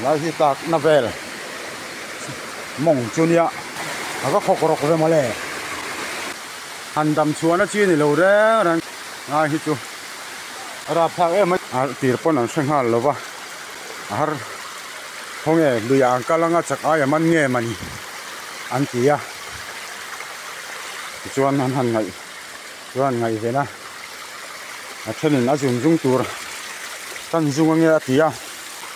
Lai hi tlak na vel mawng chu nia a va khawk rawk ve mawle. Han dam chhuahna chi ni lo reng reng ngai hi chu a rapthlak em mai. A tir pawn an hre nghal lo va, a har khawnge luiah an kal anga chak aia man nge mani an ti a, tichuan an han ngaih chuan ngaih ven a, a thenin a zun zung tur kan zung ange a ti a,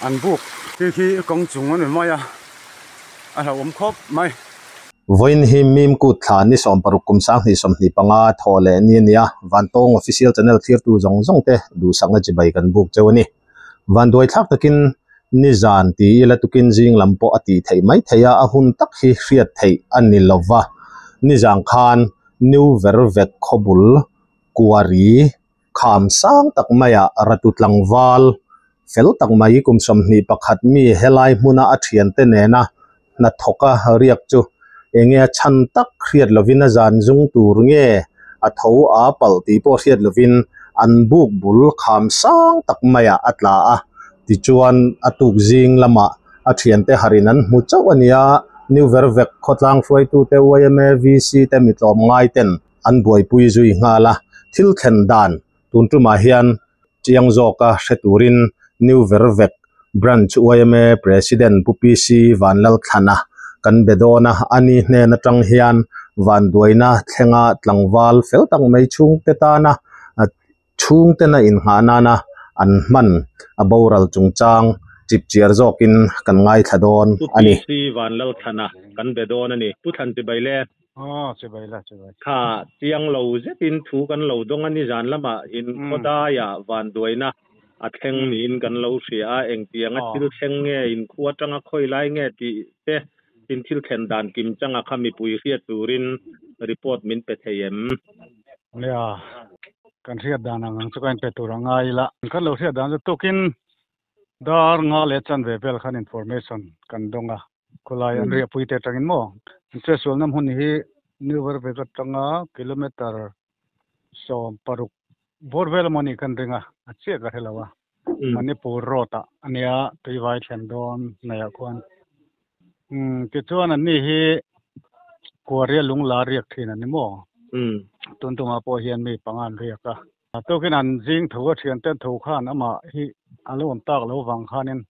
an buk. Khi khi kawng chung a ni mai a, a hlauhawm khawp mai. Vawiin hi Mim Kut thla ni 60 kum 2025 thawh leh ni a ni a, Vantawng Official Channel thlirtu zawng zawng te duhsakna chibai kan buk cheu a ni. Vanduai thlak takin nizan ti ila tukin zing lam pawh a tih theih mai theih a, a hun tak hi hriat theih a ni lova. Nizan khan New Vervek khawbul Kuari kham sang tak maiah Ratu tlangval fel tak mai kum 21 mi helai hmuna a thiante nena hnathawka riak chu enge a chhan tak hriat lovin a zan zung tur nge a tho a palh tih pawh hriat lovin an buk bul kham sang tak maiah a tla a, tichuan a tuk zing lamah a thiante harin an hmu chauh a nia, New Vervek khawtlang hruaitute yma VC te mi tlawmngai ten an buaipui zui nghal a, thil thlen dan tun tumah hian chiang zawka hre turin New Vervek Branch yma President Pu PC Vanlalthlana kan be dawn a, ani hnen atang hian vanduaina thlenga tlangval fel tak mai chhungte tana chhungtena innghah nana an hman a boral chungchang chipchiar zawkin kan ngaithla dawn a ni. Pu PC Vanlalthlana kan be dawn a ni. Pu Thlan chibai le. Aw, chibai la, chibai. Kha chiang lo zetin thu kan lo dawng a ni zan lamah in khawdaiah vanduaina a thleng niin kan lo hria a, engtiang a thil thleng nge, in khua atanga khawi lai nge tih te in thil thlen dan kim changa kha mipui hriat turin report min pe thei em? Nia, kan hriat dan ang ang chu ka inpe tur a ngai ila. Kan lo hriat dan chu tukin dar nga leh chanve vel khan information kan dawng a, khawlai an riahpui te atangin maw? Chetsualna hmun hi New Vervek atanga kilometer 60 bawr vel emaw nih kan ring a, a chiah ka hre lo a. Manipur road ah a nia tuivai thlen dawn hnaihah khuan. Umm tichuan an ni hi Kuaria lungla riak thin a ni maw? Tun tumah pawh hian mi panga an riak a. Tukin an zing tho a thian ten tho khan amah hi a lo awm tak lo vang khanin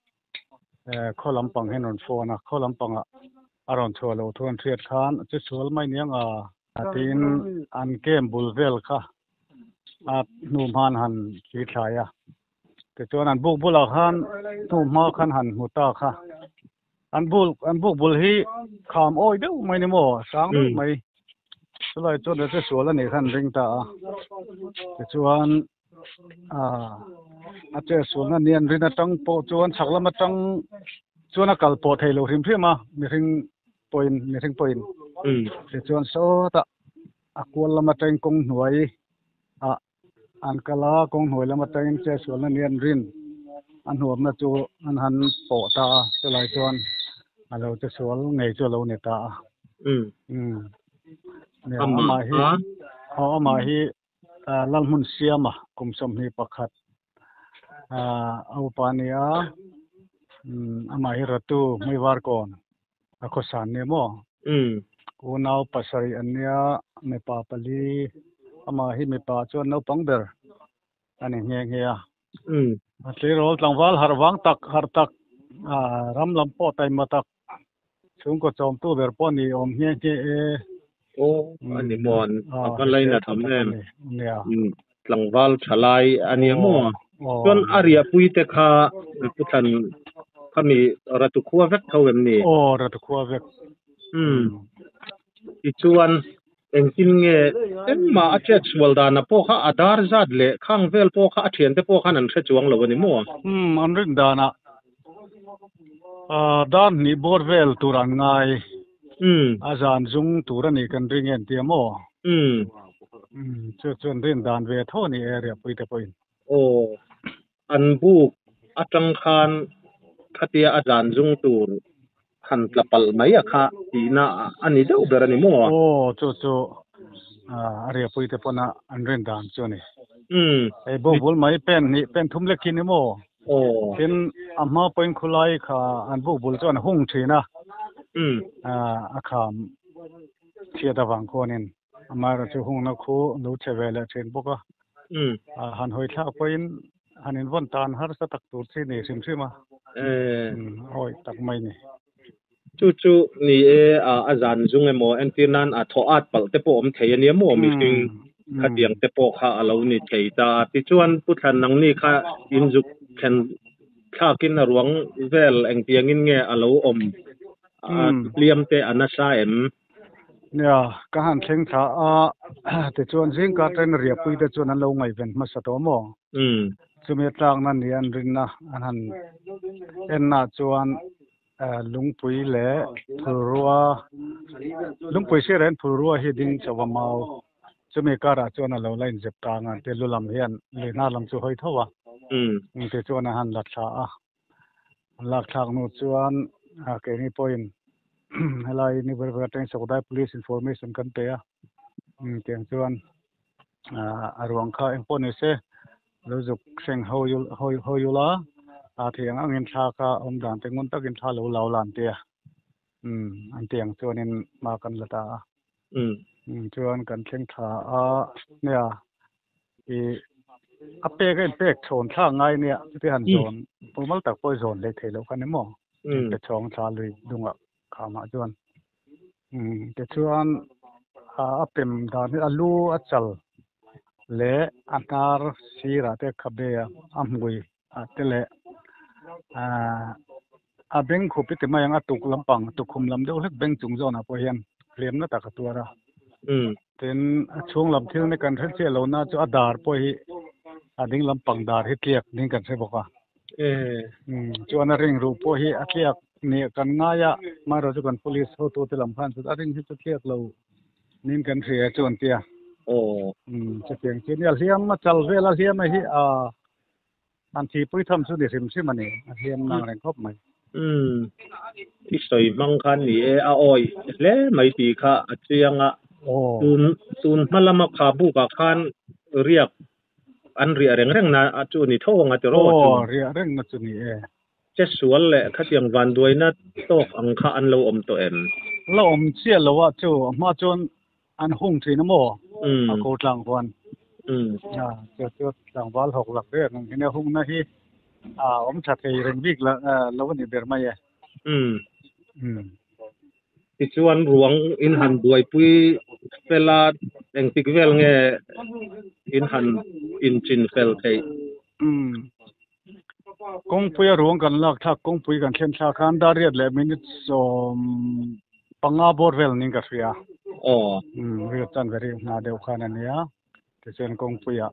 khaw lampang hian rawn phone a, khaw lampangah a rawn chhuah loh thu an hriat khan chu sual mai niang a. Tiin an camp bul vel kha a hnu hman han thli thlai a, tichuan an buk bulah khan hnu hma khan han hmu ta kha. An bul an buk bul hi kham awi deuh mai ni maw sang deuh mai chulai chuan che sual a nih khan ring ta a tichuan a che sualna ni an rin atang pawh chuan chhak lam atang chuan a kal pawh thei lo hrim hrim a mihring pawhin mihring pawhin tichuan sawtah a kual lam atangin kawng hnuai ah An kal a, kawng hnuai lam atangin chetsualna ni an rin a hnuamna chu an han pawh ta a, chulai chuan a lo chesual ngei chu a lo ni ta a. Umm. Nia, amah hi, aw amah hi Lalhmun Siama kum 21 a upa a ni a, amah hi Ratu Hmuivarkawn a khawsan nia maw? Unau pasarih an nia, mipa pali, amah hi mipa chuan naupang ber a ni nghe nghe a. A tleirawl tlangval harh vang tak, harh tak, ram lam pawh taima tak, chhungkaw chawmtu ber pawh ni awm nghe nghe e. Aw, a ni maw? A va lainat awm em? Tlangval tha lai a nia maw? Chuan a riahpui te kha Pu Thlan khami Ratu khua vek tho em ni? Aw, Ratu khua vek. Umm. Tichuan engtin nge engmah a chet sual dana pawh kha a dar zat leh khang vel pawh kha a thiante pawh khan an hre chuang lo a ni maw? Umm, an rin danah dar hnih bawr vel tur an ngai. A zan zung tur a nih kan ring en tia maw? Chu chuan rin dan ve tho a ni e riahpui te pawhin. Aw, an buk atang khan khatia a zan zung tur han tla palh mai a kha tihna a ni deuh ber a ni maw? Aw, chu chu a riahpui te pawna an rin dan chu a ni. Hei buk bul mai pen hnih pen thum lek khi ni maw? Aw. Tin, a hma pawhin khulai kha an buk bul chu an hung thin a. A kham chhiat avang khuanin amaherawhchu hungna khu lo che ve leh thin bawk a. Han hawi thlak pawhin han invawn tan harsa tak tur chi ni hrim hrim a. Awi tak mai ni. Chu chu ni e, a zan zung emaw entir nan a thaw at palh te pawh awm thei a nia maw mihring khatiang te pawh kha a lo ni thei ta a. Tichuan Pu Thlan nangni kha inzuk thlen thlakin a ruang vel engtiangin nge a lo awm a hliam te a nasa em? Nia, ka han thleng thla a, tichuan zingka train riahpui te chuan an lo ngaihven hmasa tawh maw? Chumi a tlakna ni an rinna an han ennaah chuan lungpui leh phulrua, lungpui sirah hian phulrua hi ding chauh a mau, chumi karah chuan a lo la inzep ta ang a, ti lu lam hian lui hnar lam chu hawi tho a, tichuan a han la thla a. An lak thlak hnu chuan keini pawhin helai ni ber ber atangin Sawkdai Police information kan pe a, tiang chuan a ruang kha engpawh ni se lo zuk hreng hawi ula a thei ang angin thla kha awm dan te ngun takin thla lo lau lan tia an ti ang chuanin hma kan la ta a. Chuan kan thleng tha a nia i a pek a inpek chhawn thlak ngai nia chuti han zawn mumal tak pawh i zawn hlei thei loh kha ni maw inpe chhawng thla lui dungah khamah chuan tichuan a pem dan hi a lu a chal leh a hnar sirah te khabe a hmui ah te leh a beng khup i ti mai ang a tuk lampang tukkhum lam deuh hlek beng chung zawnah pawh hian hliamna tak a tuar a. Tin, a chhung lam thil ni kan hre chiah lo na chu a dar pawh hi a ding lampang dar hi tliak ding kan hre bawk a. Chuan a ring ruh pawh hi a tliak nih kan ngai a, amaherawhchu chu kan police hotute lam khan chu a ring hi chu tliak lo nin kan hria chu an ti a. Chutiang chu nia hliam a chal vel a hliam a hi a An thipui tham chu ni hrim hrim a ni, a hliam nang reng khawp mai. Umm, i sawi hmang khan ni e, a awi hle mai tih kha a chiang a. Tun tun hma lama kha bukah khan riak an riah reng reng na chu a ni tho ang a tiraw chu? Aw, riah reng na chu ni e. Che sual leh khatiang vanduaina tawk ang kha an lo awm tawh em? La awm chiah lo a chu, a hma chuan An hung thin a maw? A ko tlang huan. Chu chu tlangval hawk lak reng ang hian a hungna hi a awm tha thei reng bik lo a ni ber mai e. Tichuan ruang in han buaipui fel a, engtik vel nge in han inchin fel theih? Kawngpui a ruang kan lak thlak, kawngpui kan thlen thlak khan dar riat leh minute 15 bawr vel niin ka hria. Aw. Riat chan ve rik hna deuh khan a nia. Tichuan kawngpuiah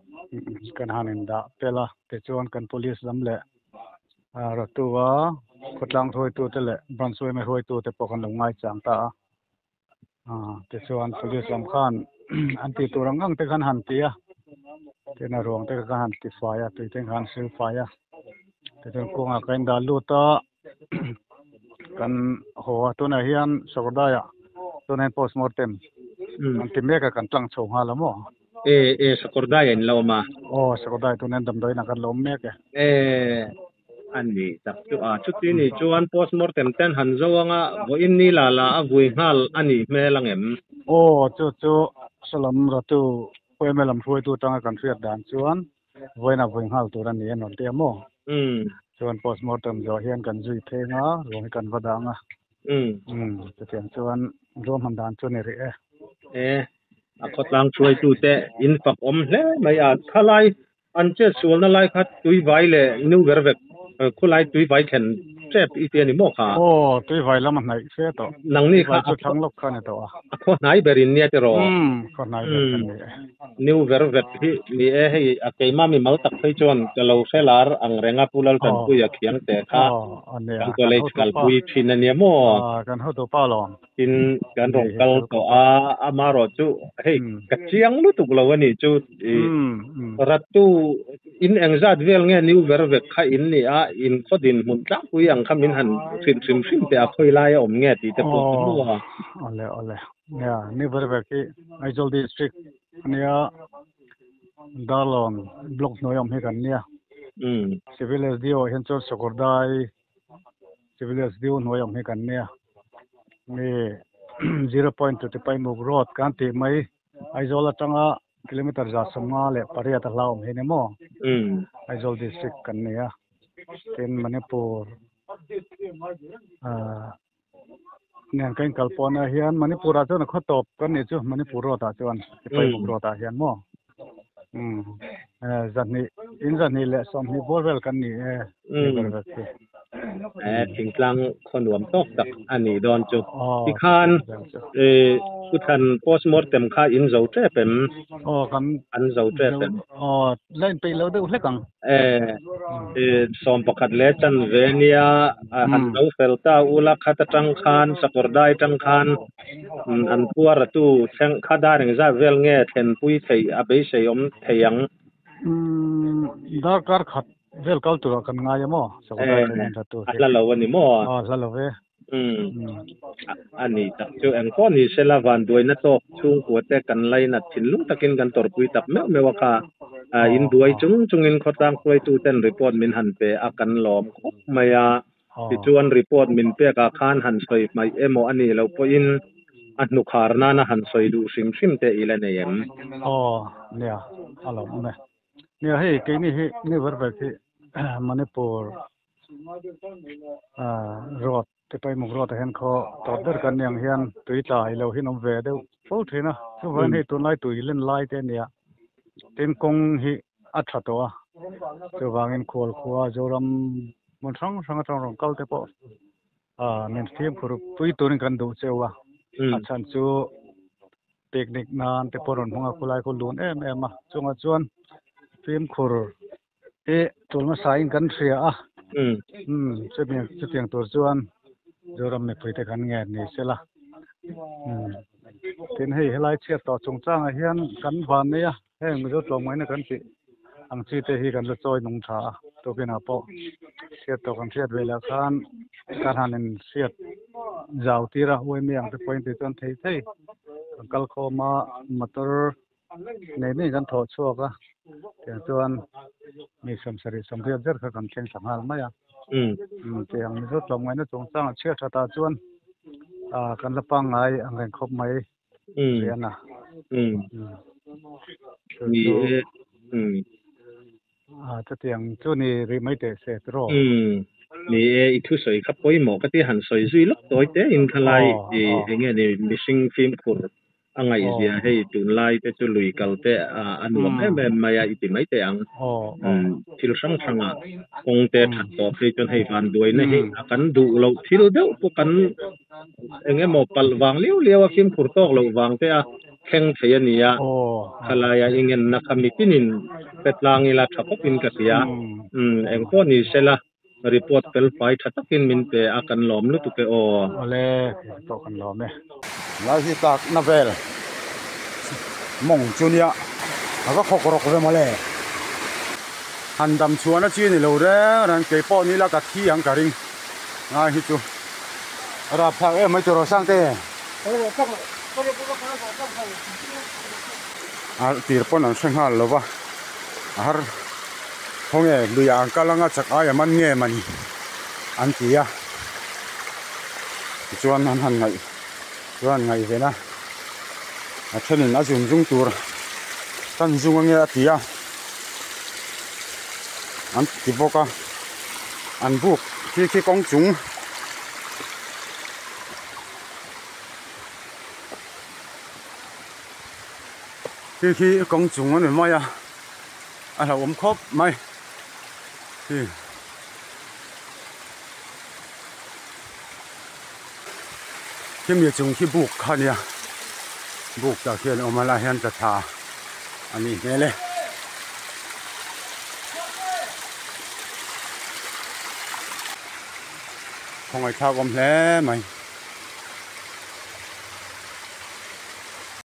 kan han indah pel a, tichuan kan police lam leh Ratu-a khawtlang hruaitute leh branch yma hruaitute pawh kan lo ngaichang ta a. Tichuan police lam khan an tih tur ang ang te khan han ti a, tin a ruang te kha han ti fai a, tui te khan sil fai a, tichuan kawngah ka indah lut a, kan haw a, tunah hian Sawrdaiah tunah hian postmortem an ti mek a, kan tlang chho nghal a maw? E, e, Sakawrdaiah in lo awm a? Aw, Sakawrdai tunah hian damdawiinah kan lo awm mek e. E. A ni tak chu a. Chuti ni chuan postmortem ten han zo anga vawiin ni la la a vui nghal a nih hmel ang em? Aw, chu chu salam ratu Poema lam hruaitu atanga kan hriat dan chuan vawiin a vui nghal tur a ni a rawn ti a maw? Chuan postmortem zawh hian kan zui pheng a, ruang hi kan va dang a. Chutiang chuan ruahman dan chu a ni rih e. E, a khawtlang hruaitute in fak awm hle mai a. Thalai An chet sualna lai kha tuivai leh nu ber vek khulai tuivai thlen tep i ti a ni maw kha? Aw, tuivai lam a hnaih fe tawh. Nangni kha Tuivai chu thlang lawk kha a ni tawh a. A khaw hnai ber in nia tiraw? Umm, khaw hnai ber ka ni e. Nu ber vek hi ni e, hei a keimah mi mal tak phei chuan ka lo hre lar ang reng a Pu Laltanpuia khiang te kha kan college kalpui thin a nia maw? Aw, kan hotupa lawm. Tin, kan rawn kal tawh a, amaherawh chu hei ka chiang lutuk lo a nih chu i Ratu in engzat vel nge new ber vek kha in ni a, in khaw dinhmun tlangpui ang kha min han hrilh hrim hrim teh a, khawi lai a awm nge tih te pawh ka hmu a. Awle awle, nia new ber vek hi Aizawl district ania Darlawn block hnuai awm hi kan nia. Civil SDO ah hian chuan Sakawrdai Civil SDO hnuai awm hi kan nia. Mi zero point to Tipaimuk road kan tih mai Aizawl atanga kilometer 158 a hlauhawm hi ni maw? Aizawl district kan ni a. Tin Manipur ah nen ka inkal pawhna hian Manipur ah chuan a khaw tawp kan nih chu Manipur road ah chuan Tipaimuk road ah hian maw? Zahnih in 220 bawr vel kan ni e ber ber chu. Thingtlang khaw nuam tawk tak a nih dawn chu. Tikhan Kuthan postmortem kha in zo tep em? Aw kan an zo tep em? Aw la inpeih lo deuh hlek ang. 11 leh chanve nia han zo fel ta ula khat atang khan Sakawrdai atang khan an phuar atu thleng kha dar engzat vel nge thlenpui theih a beisei awm thei ang? Darkar khat vel kal turah kan ngai a maw? Sakawrdai thleng in tha tur hi. A hla lo a ni maw? Aw hla lo ve. A ni tak chu eng pawh ni sela vanduaina tawk chhungkua te kan lainat thinlung takin kan tawrhpui tak meuh meuh a kha. In buai chung chungin khawtlang hruaitu ten report min han pe a kan lawm khawp mai a. Tichuan report min pek ah khan han sawi hmaih emaw a nih loh pawhin a hnukhar nana han sawi duh hrim hrim te i la nei em? Aw nia a lawm awm e. Nia hei keini hi ni ber ber hi Manipur road Tipaimuk road ah hian khaw tawp ber kan ni ang hian tui tla ilo hi an awm ve deuh fo thin a. Chuvangin hei tunlai tui len lai te a nia. Tin kawng hi a tha tawh a. Chuvangin khual khua Zoram hmun hrang hrang atang rawn kal te pawh min fimkhur pui turin kan duh cheu a. A chhan chu picnic nan te pawh rawn hmang a khulai khu lun em em a. Chungah chuan fimkhur hi tul hmasa in kan hria a. Chutiang tur chuan Zoram mipui te kan ngen ni sela. Tin hei helai chhiat tawh chungchangah hian kan van nei a. Heng Mizo tlawmngaihna kan tih ang chi te hi kan la chawi nung tha a, tukinah pawh hriat tawh kan hriat ve lah khan kan han in hriat zau tir a, uaimi ang te pawhin tih chuan thei thei kan kal khawm a, motor nei nei kan thawh chhuak a, tiang chuan mi 70 80 ber kha kan thleng thla nghal mai a. Tiang Mizo tlawmngaihna chungchangah chhiat that ah chuan kan la pangngai ang reng khawp mai. Riana. Ni e. A chutiang chu ni rih mai teh se tiraw. Ni e, i thusawi kha pawimawh ka ti han sawi zui lawk tawi te in khalai i enge ni mihring fimkhur a ngaihzia hei tunlai te chu lui kal te a nuam em em mai a i ti mai teh ang. Thil hrang hrangah kawng te that tawh phei chuan hei vanduaina hi a kan duh loh thil deuh pawh kan eng emaw palh vang liau liau a fimkhur tawk loh vang te a thleng thei a ni a, khalaia i ngenna kha mitinin pe tlang ila tha khawpin ka hria. Eng pawh ni sela report fel fai tha takin min pe a kan lawm lutuk e aw. Awle, kei pawh kan lawm e. Lai hi tlak na vel mawng chu nia a va khawk rawk ve mawle. Han dam chhuahna chi ni lo reng reng kei pawh ni la ka thi ang ka ring. Ngai hi chu a rap thlak em mai tiraw Sangte. A tir pawn an hre nghal lo va a har khawnge luiah an kal anga chak aia man nge mani an ti a tichuan an han ngaih chuan ngaih ven a a thenin a zun zung tur kan zung ange a ti a an ti bawk a. An buk khi khi kawng chung khi khi kawng chung a ni mai a a hlauhawm khawp mai khi khimi chung khi buk kha a nia buk tah khian a awm a lai hian tla thla a nih hmel e. Khawngaih thlak awm hle mai.